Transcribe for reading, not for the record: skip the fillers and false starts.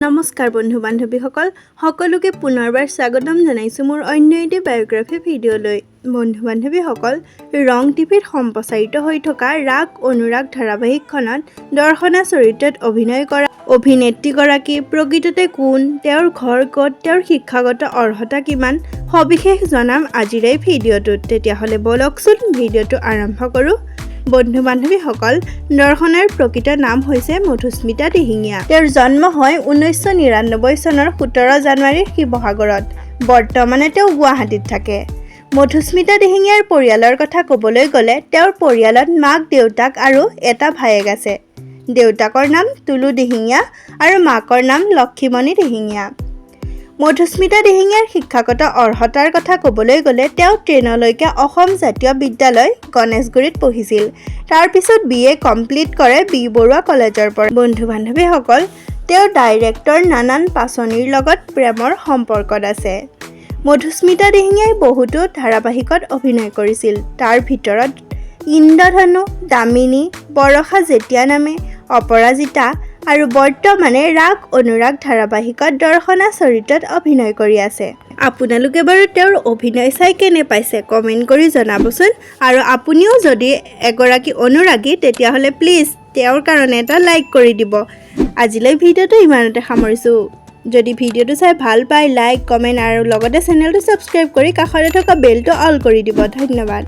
নমস্কাৰ বন্ধু বান্ধৱীসকল, সকলোকে পুনৰবাৰ স্বাগতম জনাইছোঁ মোৰ অন্য এটি বায়'গ্ৰাফী ভিডিঅ'লৈ। বন্ধু বান্ধৱীসকল, ৰং টিভিত সম্প্ৰচাৰিত হৈ থকা ৰাগ অনুৰাগ ধাৰাবাহিকখনত দৰ্শনা চৰিত্ৰত অভিনয় কৰা অভিনেত্ৰীগৰাকী প্ৰকৃততে কোন, তেওঁৰ ঘৰ ক'ত, তেওঁৰ শিক্ষাগত অৰ্হতা কিমান, সবিশেষ জনাম আজিৰ এই ভিডিঅ'টোত। তেতিয়াহ'লে ব'লকচোন, ভিডিঅ'টো আৰম্ভ কৰোঁ। বন্ধু বান্ধৱীসকল, দৰ্শনাৰ প্ৰকৃত নাম হৈছে মধুস্মিতা দিহিঙীয়া। তেওঁৰ জন্ম হয় 1999 চনৰ 17 জানুৱাৰীৰ শিৱসাগৰত। বৰ্তমানে তেওঁ গুৱাহাটীত থাকে। মধুস্মিতা দিহিঙীয়াৰ পৰিয়ালৰ কথা ক'বলৈ গ'লে তেওঁৰ পৰিয়ালত মাক, দেউতাক আৰু এটা ভায়েক আছে। দেউতাকৰ নাম তুলু দিহিঙীয়া আৰু মাকৰ নাম লক্ষীমণি দিহিঙীয়া। মধুস্মিতা দিহিঙীয়াৰ শিক্ষাগত অৰ্হতাৰ কথা ক'বলৈ গ'লে তেওঁ টেনলৈকে অসম জাতীয় বিদ্যালয়, গণেশগুৰিত পঢ়িছিল। তাৰপিছত বি.এ. কমপ্লিট কৰে বি বৰুৱা কলেজৰ পৰা। বন্ধু বান্ধৱীসকল, তেওঁ ডাইৰেক্টৰ নানান পাচনিৰ লগত প্ৰেমৰ সম্পৰ্কত আছে। মধুস্মিতা দিহিঙীয়াই বহুতো ধাৰাবাহিকত অভিনয় কৰিছিল। তাৰ ভিতৰত ইন্দ্ৰধনু, দামিনী, বৰষা যেতিয়া নামে, অপৰাজিতা আৰু বৰ্তমানে ৰাগ অনুৰাগ ধাৰাবাহিকত দৰ্শনা চৰিত্ৰত অভিনয় কৰি আছে। আপোনালোকে বাৰু তেওঁৰ অভিনয় চাই কেনে পাইছে, কমেণ্ট কৰি জনাবচোন। আৰু আপুনিও যদি এগৰাকী অনুৰাগী, তেতিয়াহ'লে প্লিজ তেওঁৰ কাৰণে এটা লাইক কৰি দিব। আজিলৈ ভিডিঅ'টো ইমানতে সামৰিছোঁ। যদি ভিডিঅ'টো চাই ভাল পায়, লাইক, কমেণ্ট আৰু লগতে চেনেলটো ছাবস্ক্ৰাইব কৰি কাষতে থকা বেলটো অল কৰি দিব। ধন্যবাদ।